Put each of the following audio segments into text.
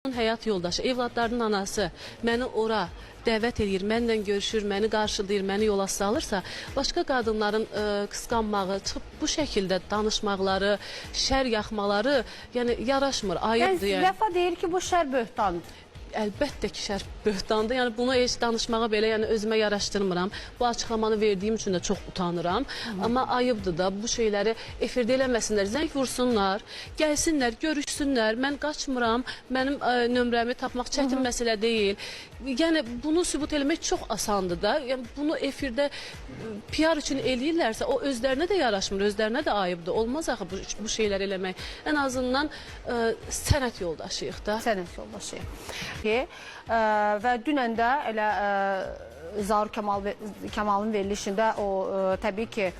Həyat yoldaşı, evladlarının anası məni ora dəvət eləyir, mənlə görüşür, məni qarşılayır, məni yola salırsa, başqa qadınların qısqanmağı, çıxıb bu şəkildə danışmaqları, şər yaxmaları, yəni yaraşmır, ayıbdır Yəni, yəni. Vəfa deyir ki, bu şər böhtandır. Əlbəttə ki, şər böhtandır. Yəni bunu heç danışmağa belə, yəni özümə yaraşdırmıram. Bu açıqlamanı verdiyim üçün də çox utanıram. Amma ayıbdır da bu şeyləri efirdə eləməsinlər, zəng vursunlar, gəlsinlər, görüşsünlər. Mən qaçmıram. Mənim nömrəmi tapmaq çətin məsələ deyil. Yəni bunu sübut eləmək çox asandır da. Yəni bunu efirdə PR üçün eləyirlərsə, o özlərinə də yaraşmır, özlərinə də ayıbdır. Olmaz axı bu şeyləri eləmək. Ən azından sənət yoldaşıyıq da. Sənət yoldaşıyıq. Ki, və dünən də elə Zaur Kamalın verilişində o təbii ki,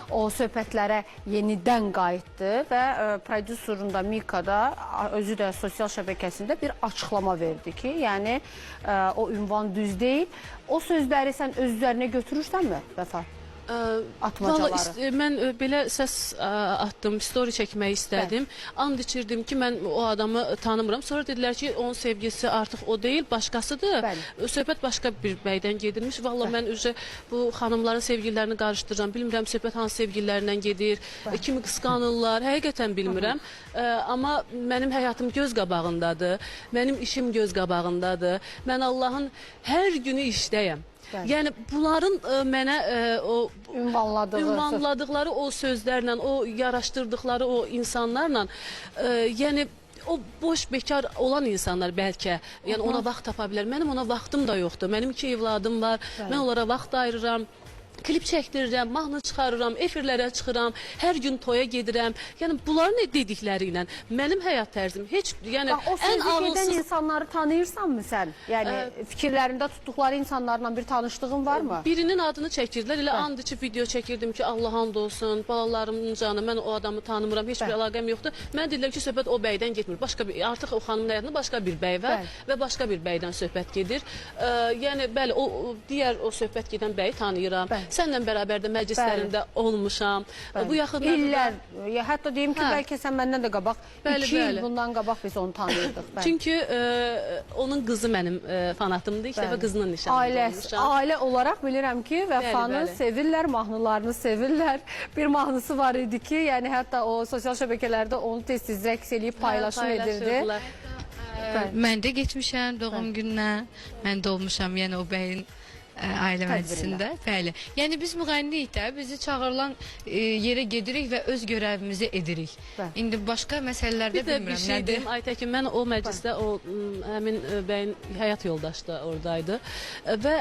o söhbətlərə yenidən qayıtdı və prodüserun da Mika da özü də sosial şəbəkəsində bir açıqlama verdi ki, yəni o ünvan düz deyil. O sözləri sən öz üzərinə götürürsənmi, Vəfa? Atmacaları. Vallahi mən belə səs atdım, story çəkmək istədim. And içirdim ki, mən o adamı tanımıram. Sonra dedilər ki, onun sevgilisi artıq o deyil, başqasıdır. Söhbət başqa bir bəydən gedirmiş. Vallahi mən üzə bu xanımların sevgililərini qarışdırıram. Bilmirəm söhbət hansı sevgililərlə gedir, kimi qısqanırlar, həqiqətən bilmirəm. Amma mənim həyatım göz qabağındadır. Mənim işim göz qabağındadır. Mən Allahın hər günü işdəyəm. Yəni bunların mənə o Ünvanladığı ünvanladıqları o sözlərlə, o yaraşdırdıqları o insanlarla, yəni o boş bekar olan insanlar bəlkə, yəni ona vaxt tapa bilər. Mənim ona vaxtım da yoxdur. Mənim iki evladım var. Mən onlara vaxt ayırıram. Klip çəkdirirəm, mahnı çıxarıram, efirlərə çıxıram, hər gün toya gedirəm. Yəni bunların nə dedikləri ilə mənim həyat tərzim heç, yəni Bax, o ən sözü gedən ağılsız insanları tanıyırsanmı sən? Yəni fikirlərində tutduqları insanlarla bir tanışlığın varmı? Birinin adını çəkirdilər. Elə and içib video çəkirdim ki, Allah and olsun, balalarımın canı, mən o adamı tanımıram, heç bir əlaqəm yoxdur. Mən dedilər ki, söhbət o bəydən getmir. Başqa bir, artıq o xanımın həyatında başqa bir bəy var və başqa bir bəydən söhbət gedir. Yəni bəli, o digər o söhbət gedən bəyi tanıyıram. Səninlə bərabər də məclislərində olmuşam. Bu yaxınlarda İllər, ya hətta deyim ki, bəlkə sən məndən də qabaq, 2 il bundan qabaq biz onu tanıyırdıq. Bəli. Çünki onun qızı mənim fanatımdır. İlk dəfə qızının nişanında olmuşam. Ailə olaraq bilirəm ki, Vəfanı sevirlər, mahnılarını sevirlər. Bir mahnısı var idi ki, yəni hətta o sosial şəbəkələrdə onu tez-tez rəqs eləyib paylaşım edirdi. Mən də getmişəm doğum gününə. Mən də olmuşam, yəni o bəyin ailə məclisində. Bəli. Yəni biz müğənniyik də, bizi çağırılan yerə gedirik və öz görevimizi edirik. İndi başqa məsələlərdə Bir də bir bilmirəm şey nədir. deyim, Aytəkin, mən o məclisdə o həmin bəyin həyat yoldaşı da oradaydı və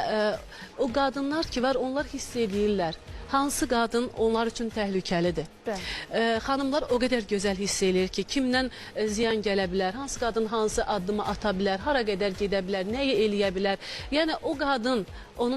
o qadınlar ki var, onlar hiss eləyirlər hansı qadın onlar üçün təhlükəlidir. Xanımlar o qədər gözəl hiss eləyir ki, kimdən ziyan gələ bilər, hansı qadın hansı addımı ata bilər, hara qədər gedə bilər, nəyi eləyə bilər. Yəni o qadın onun